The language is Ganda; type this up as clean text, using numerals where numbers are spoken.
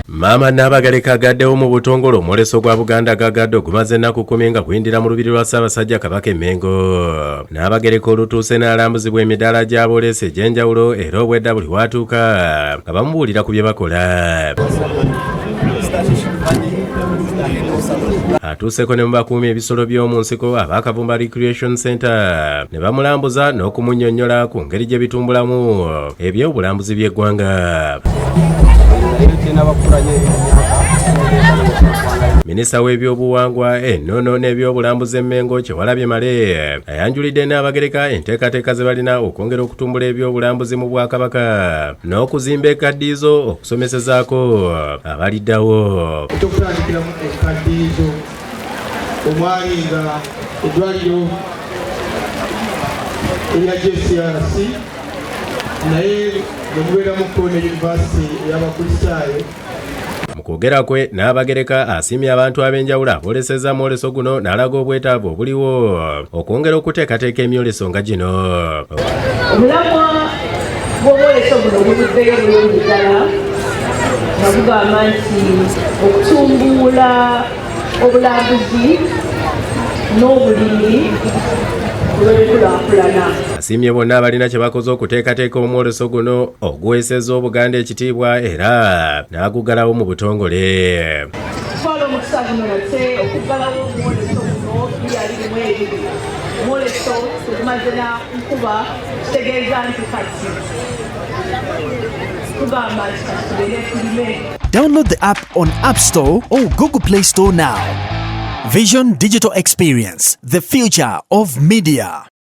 Maama Nnaabagereka agaddewo mu butongole omwoleso gwa Buganda Gagadde ogumaze ennaku 10 nga guyindira mu lubiri lwa Ssaabasajja Kabaka e Mmengo. Nnaabagereka olutuuse n'alambuzibwa emidaala gy'aboolesa egy'enjawulo era obwedda buli w'atuuka nga bamubuulira ku bye bakola. Atuuseko ne mu bakuumi ebisolo by'omu nsiko aba Kavumba Recreation Center ne bamulambuza n'okumunnyonnyola ku ngeri gye bitumbulamu ebyobulambuzi by'eggwanga. Minisita w'ebyobuwangwa, ennono n'ebyobulambuzi e Mmengo Kyewalabye Male ayanjulidde Nnaabagereka enteekateeka ze balina okwongera okutumbula ebyobulambuzi mu Bwakabaka n'okuzimba ekaddiizo okusomesezaako abaliddawo. Ekyokutandikiramu ekaddiizo omwali nga eddwaliro erya JCRC naye ne mubeeramuko ne yunivasite ey'Abakristaayo. Mu kwogera kwe, Nnaabagereka asiimye abantu ab'enjawulo aboolesezza mwoleso guno n'alaga obwetaavu obuliwo okwongera okuteekateeka emyoleso nga gino. Omulamwa gw'omwoleso guno guvuddeyo bulungi ddala nga gugamba nti okutumbuula obulambuzi n'obulimi olw'enkulaakulana. Asiimye bonna abalina kye bakoze okuteekateeka omwoleso guno oguweesezza Obuganda ekitiibwa era n'aguggalawo mu butongole. Twala omukisa guno nate okuggalawo omwoleso guno 2022. Omwoleso tegumaze na nkuba kitegeeza nti kati tugamba nti kati tugende tulime. Download the app on App Store or Google Play Store now. Vision Digital Experience, the future of media.